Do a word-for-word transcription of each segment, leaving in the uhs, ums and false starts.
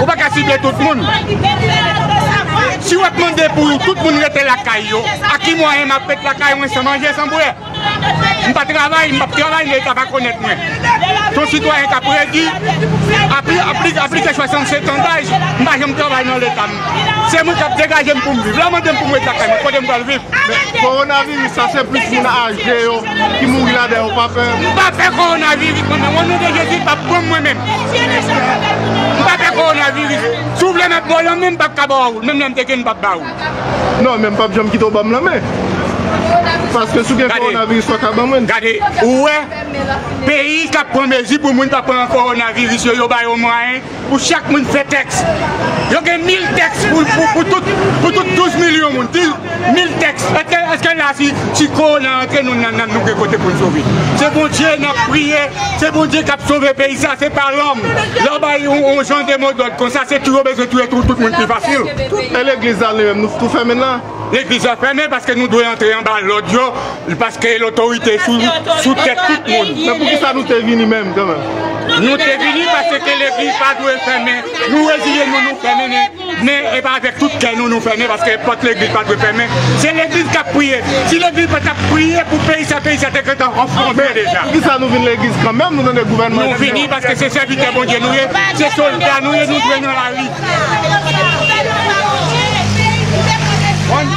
Ou pa ka sible tout moun. Si w ap mande pou tout moun rete lakay yo, a ki mwayen m ap ret lakay mwen san manje, san bwè? M pa travay, m p ap travay, Leta pa konèt mwen. Se yon sitwayen k ap redi, apli-, apli-, aplike swasannsenk an daj, m pa janm travay nan Leta. M, se mwen k ap degaje m pou m viv. Lè w mande m pou m ret lakay mwen, kote m pral viv? Men kowonaviris sa, se plis moun aje yo ki mouri ladan, yo pa pè? M pa pè kowonaviris, mwen menm. O non de Jezi, l p ap pran m, mwen menm. M pa pè kowonaviris. Si w vle m ap ba w lanmen, m p ap ka ba w. Menm lè m te gen, m p ap ba w. Non, men m p ap janm kite w ban m lanmen. Paske si w gen kowonaviris, w pa ka ban mwen. Gade, ou wè, peyi k ap pran mezi pou moun pa pran kowonaviris yo, yo ba yo mwayen pou chak moun fè tèks. Yo gen mil tèks pou, pou, pou tout, pou tout douz milyon moun. Di mil tèks. Èske, èske la, si, si kowona antre nou nan nanm, nou gen kote pou n sove? Se Bondye n ap priye. Se Bondye k ap sove peyi sa, se pa lòm. Lè w bay yon, yon jan de modòd konsa, se touye w bezwen touye tout, tout moun pi fasil. E legliz la, li menm, nou tou fèmen l la? Legliz la fèmen paske nou dwe antre anba lòd yo, paske lotorite sou, sou tèt tout moun. Men poukisa nou te vini menm, kanmenm? Nou te vini paske legliz pa dwe fèmen. Nou reziye nou, nou fèmen, men, men e pa avèk tout kè nou, nou fèmen, paske pòt legliz pa dwe fèmen. Se legliz k ap priye. Si legliz pa t ap priye pou peyi sa, peyi sa te gentan anfonde deja. Poukisa nou vin legliz kanmenm, nou tande gouvènman? Nou vini paske se sèvitè Bondye nou ye, se sòlda nou ye, nou dwe nan lari.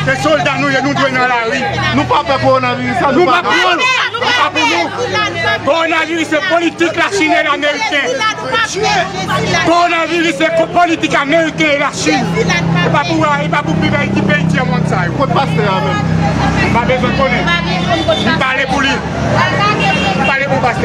Se sòlda nou ye, nou dwe nan lari. Nou pa pè kowonaviris sa, nou pa pè. Nou pa pou nou. Kowonaviris se politik Lachin e Ameriken. Kowonaviris se ko-, politik Ameriken e Lachin. E pa pou, e pa pou peyi, peyi tyè mond sa yo. Kot pastè a menm? M pa bezwen konnen. M pale pou li. M pale pou pastè.